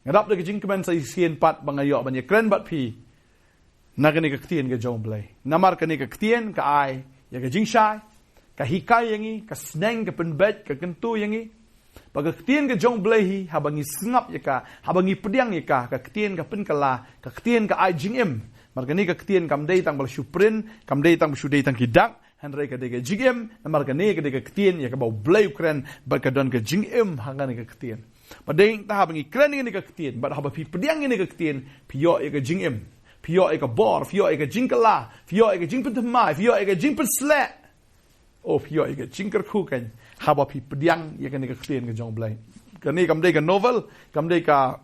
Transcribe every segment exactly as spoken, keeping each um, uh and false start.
Nga dap da ka jingkmen sa shisien pat ba nga ïoh ban ïakren bad phi na kane ka ktien ka jong U Blei. Namar kane ka ktien ka ai ïa ka jingshai, ka hikai ïa ngi, ka sneng, ka pynbeit, ka kyntu ïa ngi. Ba ka ktien ka jong U Blei hi, haba ngi sngap ïa ka, haba ngi pdiang ïa ka, ka ktien ka pynkylla, ka ktien ka ai jingim. Namar kane ka ktien kam dei tang ba la shu print, kam dei tang ba shu dei tang ki dak, hynrei ka dei ka jingim. Namar kane ka dei ka ktien ïa kaba U Blei u kren, bad ka don ka jingim ha kane ka ktien. Bad dei tang haba ngi kren ïa kane ka ktien, bad haba phi pdiang ïa kane ka ktien, phi ïoh ïa ka jingim, phi ïoh ïa ka bor, phi ïoh ïa ka jingkylla, phi ïoh ïa ka jingpynthymmai, phi ïoh ïa ka jingpynshlur. Oh, phi ïoh ïa ka jingkyrkhu kan, haba phi pdiang ïa kane ka ktien ka jong U Blei. Kane kam dei ka novel, kam dei ka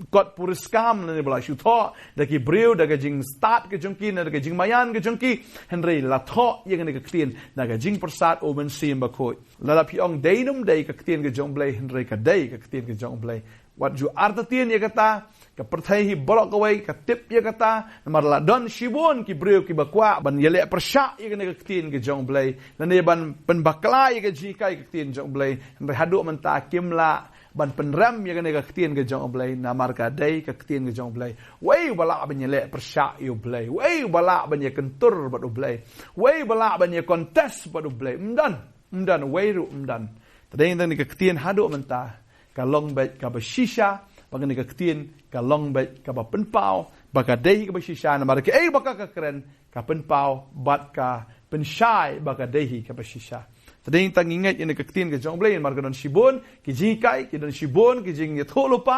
kot puriskam lane ba la shu thoh da ki briew, da ka jingstad ka jong ki, na da ka jingmaïan ka jong ki. Hynrei la thoh ïa kane ka ktien na ka jingpyrsad U Mynsiem Bakhuid. Lada phi ong dei ne ym dei ka ktien ka jong U Blei, hynrei ka dei ka ktien ka jong U Blei. Wat ju artatien ïa kata, ka pyrthei hi baroh kawei ka tip ïa kata. Namar la don shibun ki briew kiba kwah ban ïaleh pyrshah ïa kane ka ktien ka jong U Blei, lane ban pynbakla ïa ka jinghikai ka ktien jong U Blei. Hynrei haduh mynta kim lah ban pynrem ïa kane ka ktien ka jong U Blei, namar ka dei ka ktien ka jong U Blei. Wei uba lah ban ïaleh pyrshah ïa U Blei, wei uba lah ban ïakyntur bad U Blei, wei uba lah ban ïa contest bad U Blei. Ym don, ym don, wei ruh ym don. Te dei tang kane ka ktien haduh mynta ka long beit kaba shisha, ba kane ka ktien ka long beit kaba pynpaw ba ka dei hi kaba shisha. Namar kaei ba ka ka kren, ka pynpaw bad ka pynshai ba ka dei hi kaba shisha. Te dei tang ngi ngeit ïa kane ka ktien ka jong U Blei, namar ka don shibun ki jinghikai, ki don shibun ki jingïathuhlypa,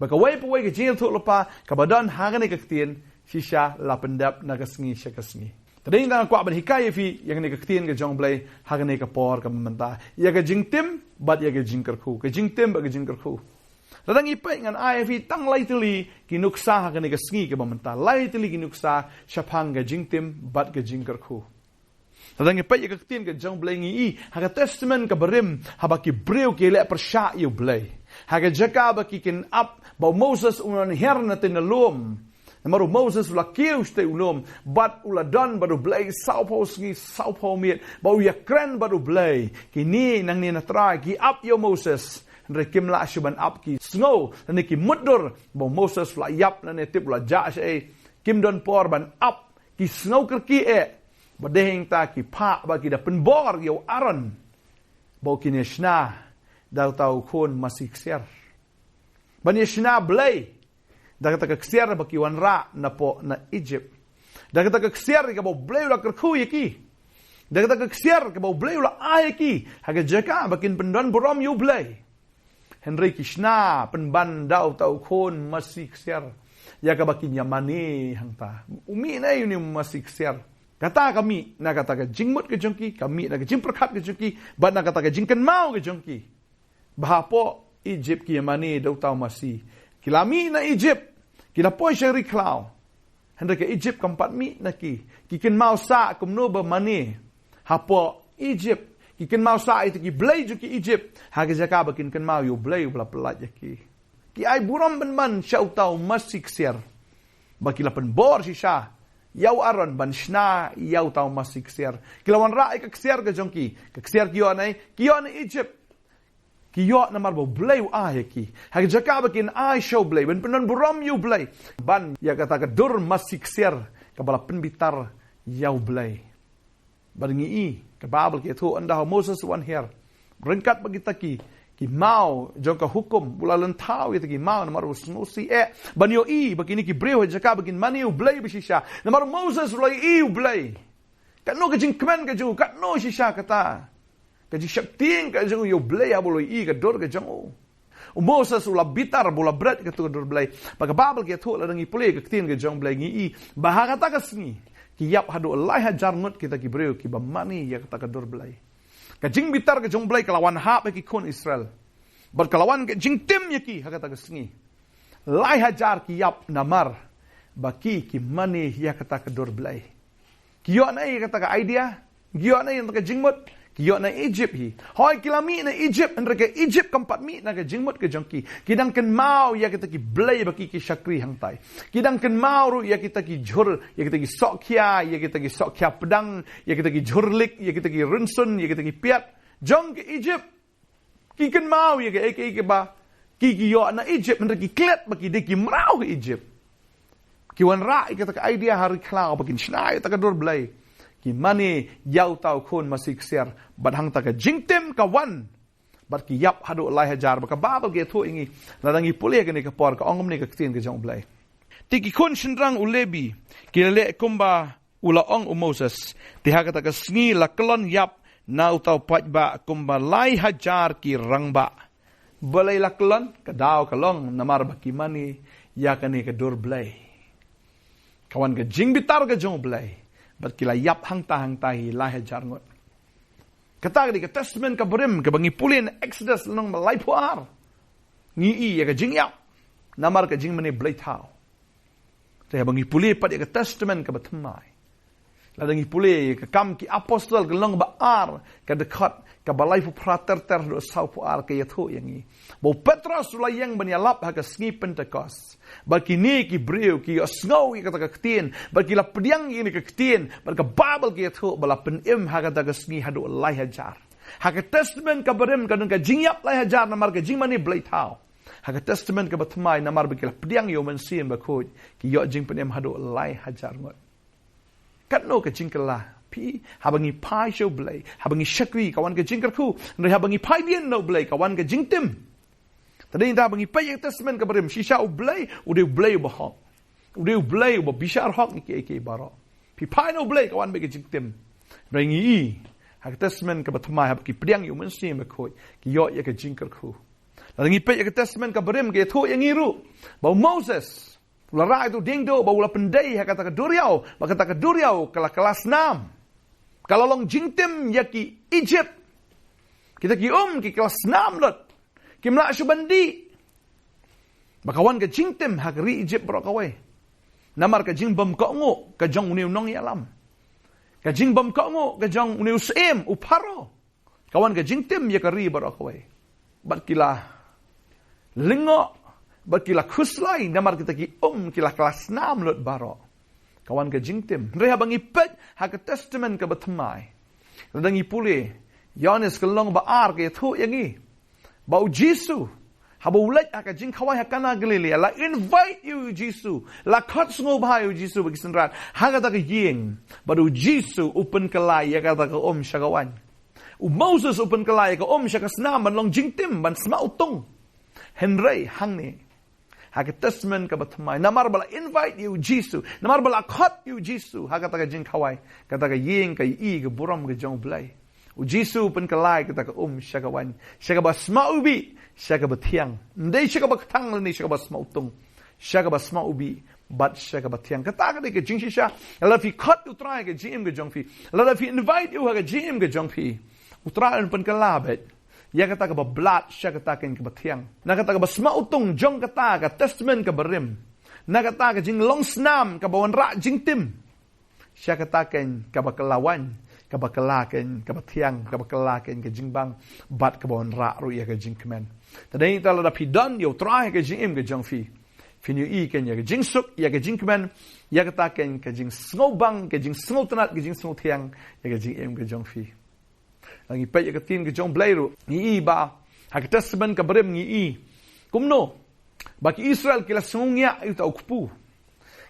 ba kawei pa kawei ka jingïathuhlypa kaba don ha kane ka ktien, shisha la pyndep na ka sngi sha ka sngi. Te dei tang nga kwah ban hikai ïa phi ïa kane ka ktien ka jong U Blei ha kane ka por kaba mynta, ïa ka jingtim bad ïa ka jingkyrkhu, ka jingtim bad ka jingkyrkhu. Lada ngi peit, ngan ai ïa phi tang lai tylli ki nuksa ha kane ka sngi kaba mynta, lai tylli ki nuksa shaphang ka jingtim bad ka jingkyrkhu. Lada ngi peit ïa ka ktien ka jong U Blei, ngi i ha ka Testament kaba rim, haba ki briew ki leh pyrshah ïa U Blei, ha ka jaka ba ki kin ap ba u Moses un wan hiar na tei na lum. Namar u Moses u la kiew shatei u lum, bad u la don bad U Blei sawphew sngi sawphew miet, ba u ïakren bad U Blei. Kine nangne na trai ki ap ïa u Moses, hynrei kim lah shuh ban ap, ki sngew lane ki mutdur ba u Moses u la ïap lane tip u la jah shaei. Kim don por ban ap, ki sngew kyrkieh eh. Bad dei hangta ki phah ba ki da pynbor ïa u Aaron ba u kin ïa shna da uta u khun masi ksiar, ban ïa shna blei da kata ka ksiar ba ki wanrah napoh na Egypt, da kata ka ksiar kaba U Blei u la kyrkhu ïa ki, da kata ka ksiar kaba U Blei u la ai ïa ki, ha ka jaka ba kin pyndon burom ïa U Blei. Hynrei ki shna pynban da uta u khun masi ksiar ïa kaba kin ïa mane hangta. U mih na ei une u masi ksiar? Kata ka mih na kata ka jingmut ka jong ki, ka mih na ka jingpyrkhat ka jong ki, bad na kata ka jingkynmaw ka jong ki, ba hapoh Egypt ki ïa mane da uta u masi. Ki la mih na Egypt, ki la poi sha ri khlaw, hynrei ka Egypt kam pat mih na ki. Ki kynmaw sah kumno ba mane hapoh Egypt, ki kynmaw sah ïa kita ki blei jong ki Egypt, ha ka jaka ba kin kynmaw ïa U Blei uba la pyllait ïa ki. Ki ai burom pynban sha uta u masi ksiar, ba ki la pynbor shisha ïa u Aaron ban shna ïa uta u masi ksiar. Ki la wanrah ïa ka ksiar ka jong ki. Ka ksiar ki ïoh na ei? Ki ïoh na Egypt. Ki ïoh namar ba U Blei u ai ïa ki, ha ka jaka ba kin ai sha U Blei, ban pyndon burom ïa U Blei, ban ïa kata ka dur masi ksiar kaba la pynbitar ïa U Blei. Bad ngi i, ka Baibl ka ïathuh, ynda u Moses u wan hiar, ryngkat bad kita ki, ki maw jong ka hukum, u la lynthaw ïa kita ki maw namar u sngewsih eh ban ïohi ba kine ki briew ha jaka ba kin mane U Blei ba shisha. Namar u Moses u la ïohi U Blei. Katno ka jingkmen ka jong u, katno shisha kata ka jingsheptieng ka jong u ïa U Blei haba u la ïohi ka dur ka jong u. U Moses u la bitar ba u la bret ïa kato ka dur Blei. Bad ka Baibl ka ïathuh, lada ngi pule ka ktien ka jong U Blei, ngi i ba ha kata ka sngi ki ïap haduh lai hajar ngut kita ki briew kiba mane ïa kata ka dur Blei. Ka jingbitar ka jong U Blei ka la wan hap ïa ki khun Israel, bad ka la wan ka jingtim ïa ki ha kata ka sngi. Lai hajar ki ïap namar ba ki, ki mane ïa kata ka dur Blei. Ki ïoh na ei ïa kata ka idea? Ki ïoh na ei ïa kata ka jingmut? Ki ïoh na Egypt hi. Hooid, ki la mih na Egypt, hynrei ka Egypt kam pat mih na ka jingmut ka jong ki. Ki dang kynmaw ïa kita ki blei ba ki, ki shakri hangtai. Ki dang kynmaw ruh ïa kita ki jhur, ïa kita ki sohkhia, ïa kita ki sohkhia pdang, ïa kita ki jhur lik, ïa kita ki rynsun, ïa kita ki piat jong ka Egypt. Ki kynmaw ïa kaei kaei kaba Ki ki ïoh na Egypt, hynrei ki klet ba ki dei ki mraw ha Egypt. Ki wanrah ïa kata ka idea ha ri khlaw ba kin shna ïa kata ka dur Blei. Ki mane ïa uta u khun masi ksiar, bad hangta ka jingtim ka wan. Bad ki ïap haduh lai hajar, ba ka Baibl ka ïathuh ïa ngi, lada ngi pule kane ka por, ka ong kumne ka ktien ka jong u Blei. Te ki khun shynrang u Lebi ki la leh kumba u la ong u Moses. Te ha kata ka sngi la kyllon ïap na uta u paidbah kumba lai hajar ki rangbah. Balei la kyllon? Ka daw ka long namar ba ki mane ïa kane ka dur Blei. Ka wan ka jingbitar ka jong u Blei, bad ki la ïap hangta hangta hi lai hajar ngut. Kata ka dei ka Testament ka barim, kaba ngi pule na Exodus lynnong ba laiphew ar. Ngi i ïa ka jingïap namar ka jingmane blei thaw. Te haba ngi pule pat ïa ka Testament kaba thymmai, lada ngi pule ïa ka Kam ki Apostol ka lynnong ba ar, ka dkhot kaba laiphew phra ter ter haduh sawphew ar, ka ïathuh ïa ngi ba u Petros u la ïeng ban ïalap ha ka sngi Pentekost. Ba kine ki briew ki ïohsngew ïa kata ka ktien, ba ki la pdiang ïa kane ka ktien, ba ka Baibl ka ïathuh ba la pynim ha kata ka sngi haduh lai hajar. Ha ka Testament ka barim ka don ka jingïap lai hajar namar ka jingmane blei thaw. Ha ka Testament kaba thymmai namar ba ki la pdiang ïa u Mynsiem Bakhuid, ki ïoh jingpynim haduh lai hajar ngut. Katno ka jingkylla, phi, haba ngi phai sha u Blei, haba ngi shakri ka wan ka jingkyrkhu, hynrei haba ngi phai biang na u Blei ka wan ka jingtim. Te dei da haba ngi peit ïa ka Testament ka barim, shisha u Blei u dei u Blei uba hok. U dei u Blei uba bishar hok ïa kiei kiei baroh. Phi phai na u Blei ka wan beit ka jingtim. Hynrei ngi i ha ka Testament kaba thymmai, haba ki pdiang ïa u Mynsiem Bakhuid, ki ïoh ïa ka jingkyrkhu. Lada ngi peit ïa ka Testament ka barim, ka ïathuh ïa ngi ruh ba u Moses u la rah ïa uta u dieng duh ba u la pyndei ha kata ka duriaw, ba kata ka duriaw ka la kylla snam. Ka la long jingtim ïa ki Egypt. Kita ki um ki kylla snam lut. Kim lah shuh ban dih. Ba ka wan ka jingtim ha ka ri Egypt baroh kawei. Namar ka jingbymkohnguh ka jong une u nongïalam, ka jingbymkohnguh ka jong une u syiem, u Pharaoh. Ka wan ka jingtim ïa ka ri baroh kawei. Bad ki la lyngngoh, bad ki la khuslai namar kita ki um ki la kylla snam lut baroh. Ka wan ka jingtim. Hynrei haba ngi peit ha ka Testament kaba thymmai, lada ngi pule Ïoannis ka lynnong ba ar, ka ïathuh ïa ngi ba u Jisu, haba u leit ha ka jingkhawai ha Kana Galilea, la invite ïa u Jisu, la khot sngewbha ïa u Jisu ba ki synran ha kata ka ïing. Bad u Jisu u pynkylla ïa kata ka um sha ka waiñ. U Moses u pynkylla ïa ka um sha ka snam ban long jingtim, ban sma utung. Hynrei hangne ha ka Testament kaba thymmai, namar ba la invite ïa u Jisu, namar ba la khot ïa u Jisu ha kata ka jingkhawai, kata ka ïing ka ïohi ïa ka burom ka jong u Blei. U Jisu u pynkylla ïa kata ka um sha ka waiñ, sha kaba sma u bih, sha kaba thiang. Ym dei sha kaba kthang lane sha kaba sma utung, sha kaba sma u bih bad sha kaba thiang. Kata ka dei ka jingshisha. Lada phi khot ïa u Trai ha ka jingim ka jong phi, lada phi invite ïa u ha ka jingim ka jong phi, u Trai un pynkylla beit ïa kata kaba blat sha kata kein kaba thiang, na kata kaba sma utung jong kata ka Testament kaba rim, na kata ka jinglong snam kaba wanrah jingtim, sha kata kein kaba kylla waiñ, kaba kylla kein kaba thiang, kaba kylla kein ka jingbang, bad kaba wanrah ruh ïa ka jingkmen. Te dei ta lada phi don ïa u Trai ha ka jingim ka jong phi, phin ïohi kein ïa ka jingsuk, ïa ka jingkmen, ïa kata kein ka jingsngewbang, ka jingsngewtynnad, ka jingsngewthiang ïa ka jingim ka jong phi. Lada ngi peit ïa ka ktien ka jong u Blei ruh, ngi i ba ha ka Testament kaba rim ngi i kumno ba ki Israel ki la sngewngiah ïa uta u kpu.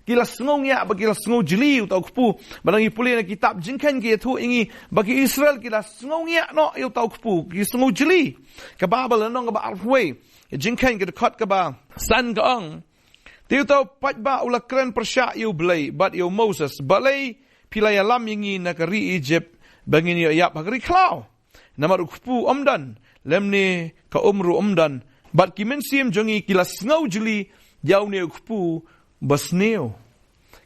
Ki la sngewngiah bad ki la sngewjli ïa uta u kpu. Ba lada ngi pule na kitab Jingkheiñ ka ïathuh ïa ngi ba ki Israel ki la sngewngiah noh ïa uta u kpu, ki sngewjli. Ka Baibl lynnong kaba arphew wei, Jingkheiñ ka dkhot kaba san ka ong: Te uta u paidbah u la kren pyrshah ïa u Blei bad ïa u Moses: Balei phi la ïalam ïa ngi na ka ri Egypt ba ngin ïoh ïap ha ka ri khlaw? Namar u kpu ym don, lymne ka um ruh ym don, bad ki mynsiem jong ngi ki la sngewjli ïa une u kpu basniew.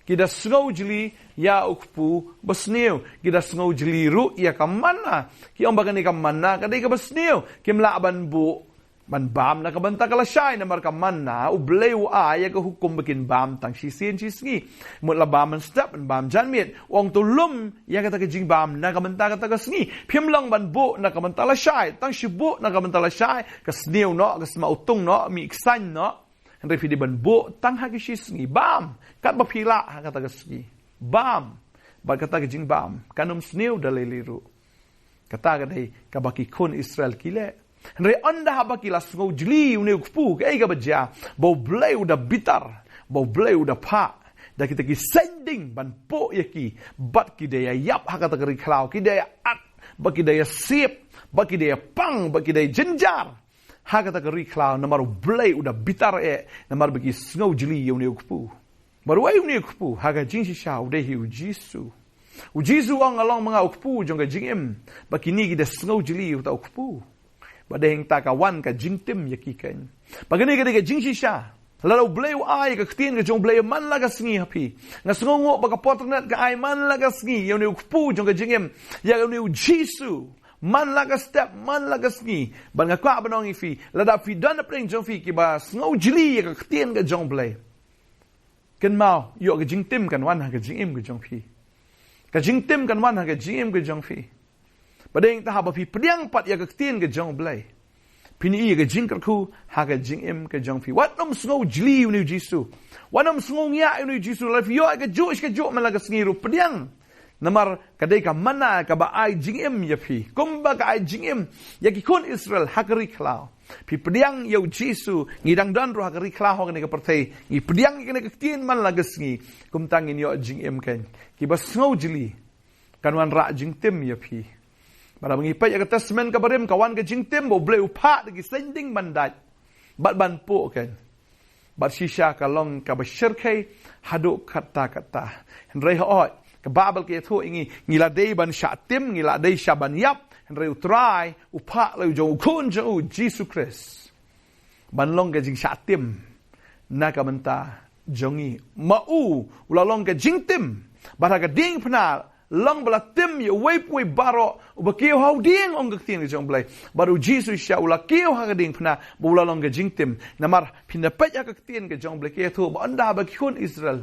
Ki da sngewjli ïa u kpu basniew. Ki da sngewjli ruh ïa ka manna. Ki ong ba kane ka manna ka dei kaba sniew, kim lah ban buh ban bam na ka bynta ka lashai, namar ka manna u Blei u ai ïa ka hukum ba kin bam tang shisien shisngi. Mut la bam mynstep, ban bam janmiet. U ong to lum ïa kata ka jingbam na ka bynta kata ka sngi. Phim long ban buh na ka bynta lashai, tang shu buh na ka bynta lashai, ka sniew noh, ka sma utung noh, mih ksain noh. Hynrei phi dei ban buh tang ha ka shisngi, bam katba phi lah ha kata ka sngi. Bam, bad kata ka jingbam kan ym sniew da lei lei ruh. Kata ka dei kaba ki khun Israel ki leh. Hynrei ynda haba ki la sngew jli ïa une u kpu, kaei kaba jia? Ba U Blei u da bitar, ba U Blei u da phah da kita ki saiñ ding ban puh ïa ki, bad ki da ïa ïap ha kata ka ri khlaw, ki da ïa at, bad ki da ïa siep, bad ki da ïa pang, bad ki da ïa jynjar ha kata ka ri khlaw, namar U Blei u da bitar eh, namar ba ki sngew jli ïa une u kpu. Bad uei une u kpu? Ha ka jingshisha u dei hi U Jisu. U Jisu u ong, nga long ma nga u kpu jong ka jingim. Bad kine ki da sngew jli ïa uta u kpu. Bad dei hangta ka wan ka jingtim ïa ki keiñ. Bad kane ka dei ka jingshisha. Lada U Blei u ai ka ktien ka jong U Blei man la ka sngi ha phi, nga sngewnguh ba ka por internet ka ai man la ka sngi ïa une u kpu jong ka jingim, ïa une U Jisu, man la ka step, man la ka sngi. Bad nga kwah ban ong ïa phi, lada phi don hapdeng jong phi kiba sngew jli ïa ka ktien ka jong U Blei, kynmaw, ïoh ka jingtim kan wan ha ka jingim ka jong phi. Ka jingtim kan wan ha ka jingim ka jong phi. Bad dei hangta haba phi pdiang pat ïa ka ktien ka jong U Blei, phin ïoh ïa ka jingkyrkhu ha ka jingim ka jong phi. Wat nym sngew jli ïa une U Jisu. Wat nym sngew ngiah ïa une U Jisu. Lada phi ïoh ïa kajuh shi kajuh man la ka sngi ruh, pdiang. Namar ka dei ka manna kaba ai jingim ïa phi, kumba ka ai jingim ïa ki khun Israel ha ka ri khlaw. Phi pdiang ïa U Jisu. Ngi dang don ruh ha ka ri khlaw, ha kane ka pyrthei, ngi pdiang ïa kane ka ktien man la ka sngi, kumta ngin ïoh jingim keiñ. Kiba sngew jli, kan wanrah jingtim ïa phi. Bad haba ngi peit ïa ka Testament kaba rim, ka wan ka jingtim ba U Blei u phah da ki saiñ ding ban dait bad ban puh keiñ. Bad shisha ka long kaba shyrkhei haduh katta katta. Hynrei hooid, ka Baibl ka ïathuh ïa ngi, ngi la dei ban shah tim, ngi la dei shah ban ïap, hynrei U Trai u phah la u jong u Khun jong u, Jisu Khrist, ban long ka jingshah tim na ka bynta jong ngi. Ma u u la long ka jingtim, bad ha ka diengphna long ba la tim ïa uwei pa uwei baroh uba kiew ha u dieng, ong ka ktien ka jong U Blei. Bad U Jisu shisha u la kiew ha ka diengphna, ba u la long ka jingtim. Namar phin da peit ha ka ktien ka jong U Blei ka ïathuh ba ynda ba ki khun Israel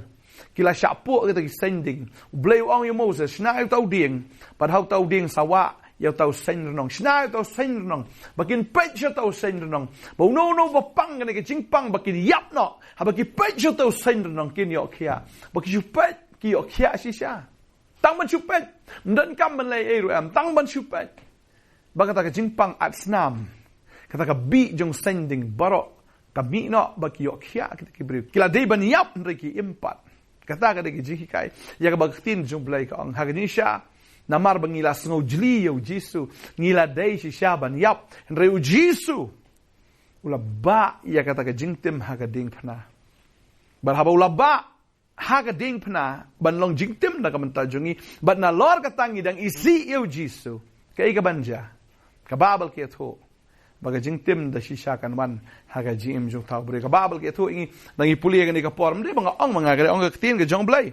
ki la shah puh kita ki saiñ ding, U Blei u ong ïa Moses, shna ïa uta u dieng, bad ha uta u dieng sa wah ïa uta u saiñ rnong. Shna ïa uta u saiñ rnong, ba kin peit sha uta u saiñ rnong, ba uno uno ba pang kane ka jingpang ba kin ïap noh. Haba ki peit sha uta u saiñ rnong kin ïoh khiah. Ba ki shu peit ki ïoh khiah shisha. Tang ban shu peit, ym donkam ban leh ei ruh em, tang ban shu peit. Ba kata ka jingpang at snam, kata ka bih jong saiñ ding baroh ka mih noh, ba ki ïoh khiah kita ki briew. Ki la dei ban ïap hynrei ki im pat. Kata ka dei ka jinghikai ïa kaba ka ktien jong U Blei ka ong. Ha ka jingshisha, namar ba ngi la sngew jli ïa U Jisu, ngi la dei shisha ban ïap, hynrei U Jisu u la bah ïa kata ka jingtim ha ka diengphna. Bad haba u la bah ha ka diengphna ban long jingtim na ka bynta jong ngi, bad nalor kata ngi dang isih ïa U Jisu, kaei kaban jia? Ka Baibl ka ïathuh ba ka jingtim da shisha kan wan ha ka jingim jong uta u briew. Ka Baibl ka ïathuh ïa ngi, da ngi pule ïa kane ka por, ym dei ba nga ong ma nga, ka dei ong ka ktien ka jong U Blei.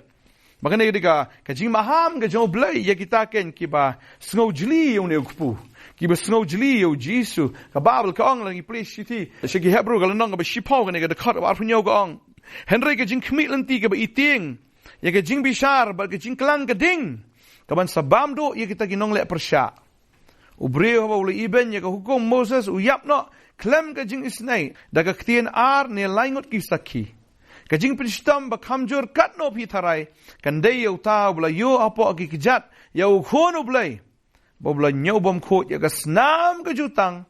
Ba kane ka dei ka, ka jingmaham ka jong U Blei ïa kita keiñ kiba sngew jli ïa une u kpu, kiba sngew jli ïa U Jisu. Ka Baibl ka ong, lada ngi pule shithi sha ki Hebru, ka lynnong kaba shiphew, kane ka dkhot kaba arphew hynñiew, ka ong: Hynrei ka jingkhmih lynti kaba i tieng ïa ka jingbishar bad ka jingklang ka ding, kaban sa bam duh ïa kita ki nongleh pyrshah. U briew haba u la ibeiñ ïa ka hukum Moses u ïap noh khlem ka jingisynei da ka ktien ar ne lai ngut ki sakhi. Ka jingpynshitom ba kham jur katno phi tharai kan dei ïa uta uba la ïoh hapoh ki kjat ïa U Khun U Blei, ba u la ñiewbymkhuid ïa ka snam ka jutang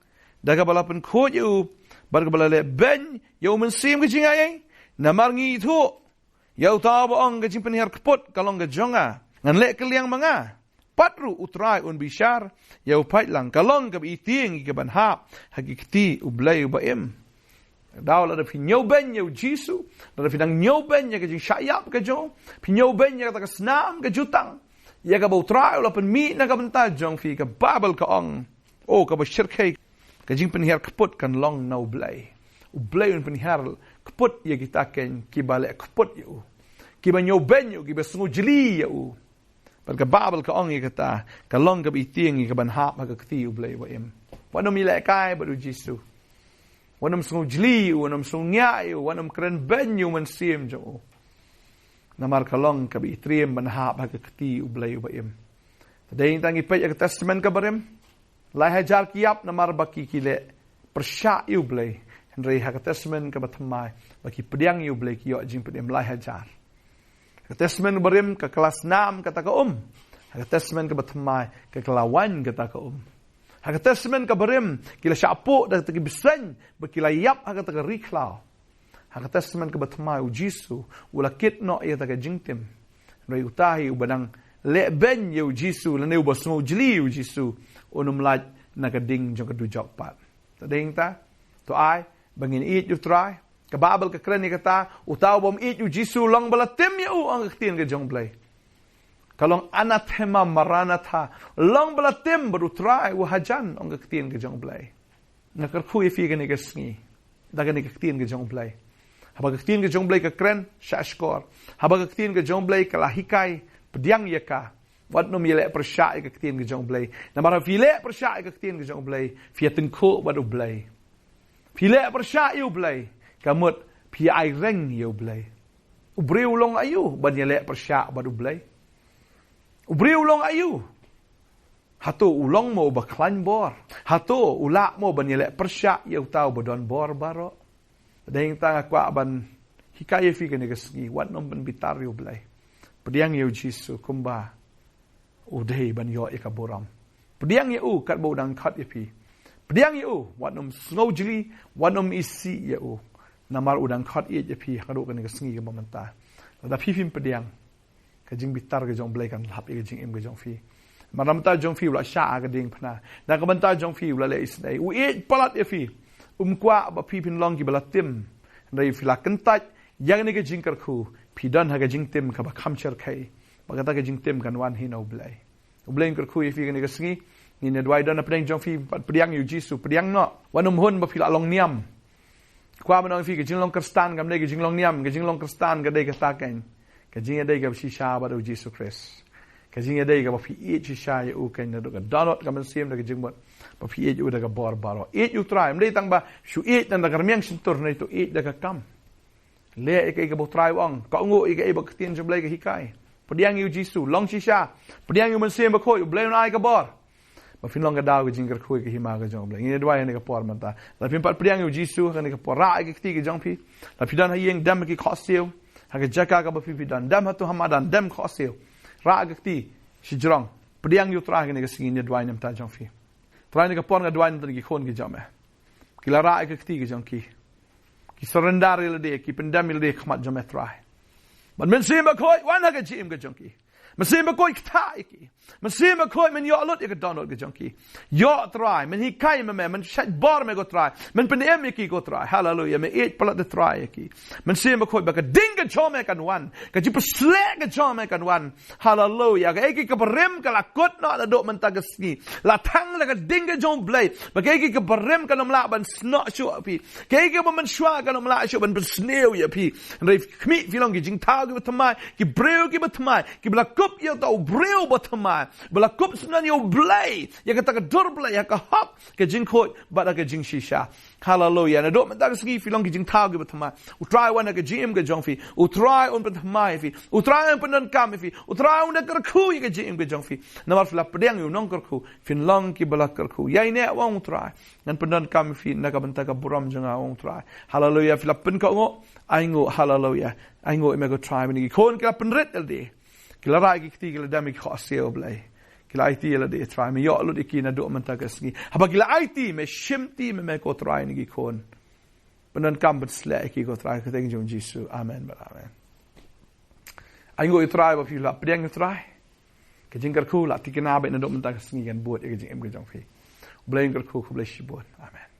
da kaba la pynkhuid ïa u, bad kaba la leh beiñ ïa U Mynsiem ka jingaiei. Namar ngi ithuh ïa uta uba ong, ka jingpynhiar kput ka long ka jong nga, ngan leh kylliang ma nga. Pat ruh U Trai un bishar ïa u paidlang. Ka long kaba i tieng ïa kaban hap ha ki kti U Blei uba im. Daw lada phi ñiewbeiñ ïa U Jisu, lada phi dang ñiewbeiñ ïa ka jingshah ïap ka jong u, phi ñiewbeiñ ïa kata ka snam ka jutang, ïa kaba U Trai u la pynmih na ka bynta jong phi, ka Baibl ka ong, o, kaba shyrkhei, ka jingpynhiar kput kan long na U Blei. U Blei un pynhiar kput ïa kita keiñ kiba leh kput ïa u, kiba ñiewbeiñ ïa u, kiba sngew jli ïa u. Bad ka Baibl ka ong ïa kata, ka long kaba i tieng ïa kaban hap ha ka kti U Blei uba im. Wat nym ïalehkai bad U Jisu. Wat nym sngew jli ïa u, wat nym sngew ngiah ïa u, wat nym kren beiñ ïa U Mynsiem jong u. Namar ka long kaba i triem ban hap ha ka kti U Blei uba im. Te dei tang ngi peit ïa ka Testament kaba rim, lai hajar ki ïap namar ba ki, ki leh pyrshah ïa U Blei. Hynrei ha ka Testament kaba thymmai, ba ki pdiang ïa U Blei, ki ïoh jingpynim lai hajar. Ka Testament barim ka kylla snam kata ka um. Ha ka Testament kaba thymmai ka kylla waiñ kata ka um. Ha ka Testament ka barim, ki la shah pok da ki bseiñ, ba ki la ïap ha kata ka ri khlaw. Ha ka Testament ka bathymmai u Jisu, u la kit noh ïa kata ka jingtim. Hynrei uta hi uba dang leh beiñ ïa u Jisu, lane uba sngew jli ïa u Jisu, un ym lait na ka ding jong ka dujok pat. Te dei nangta, to ai, ba ngin ïeit u Trai. Ka Baibl ka kren ïa kata, uta u bym ïeit u Jisu long ba la tim ïa u ong ka ktien ka jong u Blei. Ka long anathema maranatha, long ba la tim bad u Trai u hajan ong ka ktien ka jong u Blei. Nga kyrkhu ïa phi kane ka sngi da kane ka ktien ka jong u Blei. Haba ka ktien ka jong u Blei ka kren, shah shkor. Haba ka ktien ka jong u Blei ka la hikai, pdiang ïa ka. Wat nym ïaleh pyrshah ïa ka ktien ka jong u Blei. Namar phi leh pyrshah ïa ka ktien ka jong u Blei, phi ïa tyngkhuh bad u Blei. Phi leh pyrshah ïa u Blei, ka mut phi ïa ai reng ïa u Blei. U briew u long aïu ban ïaleh pyrshah bad u Blei? U briew u long aïu? Hato u long mo uba khlaiñ bor? Hato u lah mo ban ïaleh pyrshah ïa uta uba don bor baroh? Dei nangta nga kwah ban hikai ïa phi kane ka sngi, wat nym pynbitar ïa u Blei. Pdiang ïa u Jisu kumba u dei ban ïoh ïa ka burom. Pdiang ïa u katba u dang khot ïa phi. Pdiang ïa u, wat nym sngew jli, wat nym isih ïa u. Namar u dang khot ïeit ïa phi haduh kane ka sngi kaba mynta. Lada phi phim pdiang, ka jingbitar ka jong u Blei kan lap ïa ka jingim ka jong phi. Namar na ka bynta jong phi u la shah ha ka diengphna. Na ka bynta jong phi u la leh isynei. U ïeit palat ïa phi. Um kwah ba phi phin long kiba la tim. Hynrei phi la kyntait ïa kane ka jingkyrkhu, phi don ha ka jingtim kaba kham shyrkhei. Ba kata ka jingtim kan wan hi na u Blei. U Blei un kyrkhu ïa phi kane ka sngi. Ngin ïa duwai, don hapdeng jong phi pat pdiang ïa u Jisu, pdiang noh. Wat nym hun ba phi la long niam. Kwah ban ong ïa phi, ka jinglong Khristan kam dei ka jinglong niam, ka jinglong Khristan ka dei kata keiñ. Ka jingïadei kaba shisha bad u Jisu Khrist. Ka jingïadei kaba phi ïeit shisha ïa u keiñ naduh ka dohnud ka mynsiem da ka jingmut. Ba phi ïeit u da ka bor baroh. Ïeit u Trai, ym dei tang ba shu ïeit tang da ka rmiang shyntur, hynrei to ïeit da ka kam. Leh ïa kaei kaba u Trai u ong, kohnguh ïa kaei ba ka ktien jong u Blei ka hikai. Pdiang ïa u Jisu, long shisha. Pdiang ïa u Mynsiem Bakhuid, u Blei un ai ka bor. Ba phin long ka daw ka jingkyrkhu ïa ka hima ka jong u Blei. Ngin ïa duwai ha kane ka por mynta. Lada phim pat pdiang ïa u Jisu ha kane ka por, rah ïa ka kti ka jong phi. Lada phi don ha ïing, dem ha ki khohsiew. Ha ka jaka kaba phi phi don, dem hato ha madan, dem khohsiew. Rah ïa ka kti shajrong. Pdiang ïa u Trai ha kane ka sngi, ngin ïa duwai na ka bynta jong phi. Trai, ha kane ka por nga duwai na ka bynta ki khun ki jong me. Ki la rah ïa ka kti ka jong ki. Ki surrender ïa lade, ki pyndem ïa lade ha khmat jong me Trai. Bad Mynsiem Bakhuid, wan ha ka jingim ka jong ki. Mynsiem Bakhuid, ktah ïa ki. Mynsiem Bakhuid, men ïoh lut ïa ka dohnud ka jong ki. Ïoh Trai, men hikai ma me, men shait bor ma me ko Trai. Men pynim ïa ki ko Trai. Haleluia, me ïeit palat da Trai ïa ki. Mynsiem Bakhuid, ba ka ding ka jong me kan wan. Ka jingpynshlur ka jong me kan wan. Haleluia. Kaei kaei kaba rim ka la kut noh naduh mynta ka sngi. La thang la ka ding ka jong u Blei. Ba kaei kaei kaba rim kan ym lah ban snoh shuh ïa phi. Kaei kaba mynshuwa kan ym lah shuh ban pynsniew ïa phi. Hynrei khmih, phi long ki jingthaw kiba thymmai, ki briew kiba thymmai, kiba la kup ïa uta u briew ba thymmai. Ba la kup sngewbha ïa u Blei. Ïa kata ka dur Blei, ïa ka hok, ka jingkhuid bad ka jingshisha. Haleluia. Naduh mynta ka sngi phi long ki jingthaw kiba thymmai. U Trai wan ha ka jingim ka jong phi. U Trai un pynthymmai ïa phi. U Trai un pyndonkam ïa phi. U Trai un da kyrkhu ïa ka jingim ka jong phi. Namar phi la pdiang ïa u nongkyrkhu, phin long kiba la kyrkhu. Ïaineh, wan u Trai. Ngan pyndonkam ïa phi na ka bynta ka burom jong nga, wan u Trai. Haleluia. Phi la pynkohnguh. Ainguh, haleluia. Ainguh ïa me ko Trai, mynta ki khun ki la pynrit ïa lade. Ki la rah ïa ki kti, ki la dem ïa ki khohsiew Blei. Ki la aiti ïa lade Trai, me ïoh lut ïa ki naduh mynta ka sngi. Haba ki la aiti, me shimti ma me ko Trai na ki khun. Pyndonkam, pynshlur ïa ki ko Trai, ha ka kyrteng jong u Jisu. Amen bad amen. Ainguh ïa u Trai ba phi la pdiang ïa u Trai. Ka jingkyrkhu la thikna beit naduh mynta ka sngi, kan bud ïa ka jingim ka jong phi. U Blei un kyrkhu, khublei shibun. Amen.